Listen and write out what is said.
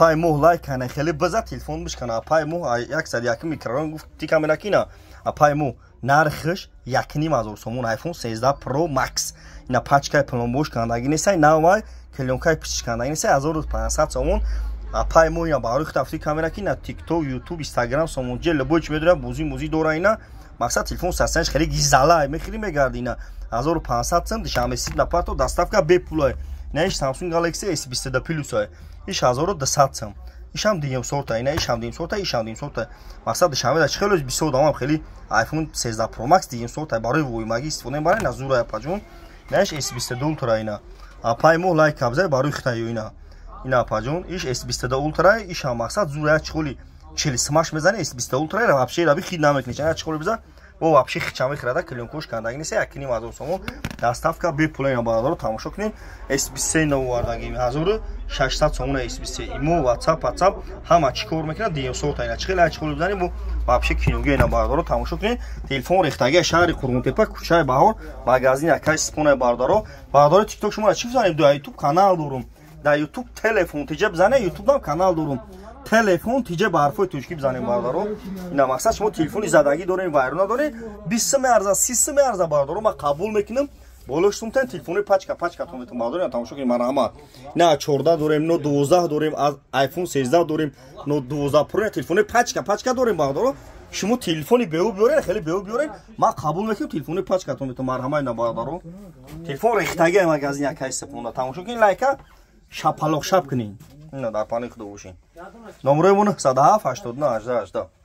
Апай моҳ лайк кана, хеле биза, телефон бишкана. Апай моҳ 101 микрорайон гуфт, ти камера кина. Апай моҳ, нархш 1500 сомон. iPhone 13 Pro Max, ина пачкаи пломбош кандаги несай, навай, клёнкаи пичиш кандаги несай, 1500 сомон. Апай моҳ, ина барои хитафти камера кина, TikTok, YouTube, Instagram, сомонҷе, любой чи медора, бозӣ музӣ дора. Ина мақсад, телефон сасанш хеле гизала, мехири, мегарди. Ина 1500 сом, Душанбе Сити напарто, доставка бепулай. Ина иш Samsung Galaxy S22 Plus, иш 1200 сом. Ишам дуюм сорта, ина ишам дуюм сорта, ишам дуюм сорта. Мақсад, Душанбе да чи хеле бисёр одамам хеле iPhone 13 Pro Max дуюм сорта барои воймагӣ истифода мебаранд. Ина зура, апаҷон. Ина иш S22 Ultra. Ина апай моҳ, лайк кабзай барои хитаю. Ина, апаҷон, иш S22 Ultra, ишам мақсад зура, чихоли 40 смаш мезани S22 Ultra вообще раби хид намекунӣ. Чана чихоли биза, бо вообще хича мехӯрада, клёнкош кандаги нест, 1500 сомон, доставка бепула. Ина, бародаро, тамошо кунед, S23 навовардаги, 1600 сомон S23. Имо, WhatsApp, WhatsApp, ҳама чӣ кор мекунад, дуюм сорта. Ина чихел чихоли бизанем, бо вообще киноги. Ина, бародаро, тамошо кунед, телефон рехтаги, шаҳри Қурғонтепа, кӯчаи Баҳор, магазин акай Спона. Бародаро, бародаро, TikTok шумо чӣ бизанем? Дар YouTube канал дорум, дар YouTube «Телефон тиҷа» бизане, YouTube дам канал дорум, «Телефон тиҷа» ба ҳарфҳои тоҷикӣ бизанем. Бародаро, ина мақсад, шумо телефони задагӣ дорем, вайрона дорем, 20 меарза, 30 меарза, бародаро, ман қабул мекунам. Болош сумтан телефони пачка пачкатон метон. Бародаро, тамошо кунед, марҳамат. Ина 14 дорем, но 12 дорем, iPhone 13 дорем, но 12 Pro, телефони пачка пачка дорем. Бародаро, шумо телефони беу биёрен, хеле беу биёрен, ман қабул мекунам, телефони пачкатон метон. Марҳамат. Ина, бародаро, телефон рехтаги, магазин якай сепонда, тамошо кунед, лайка шапалоқ шап кунед. Ина, дар паноҳи Худо бошед. Номерои мо 907 89 18 18.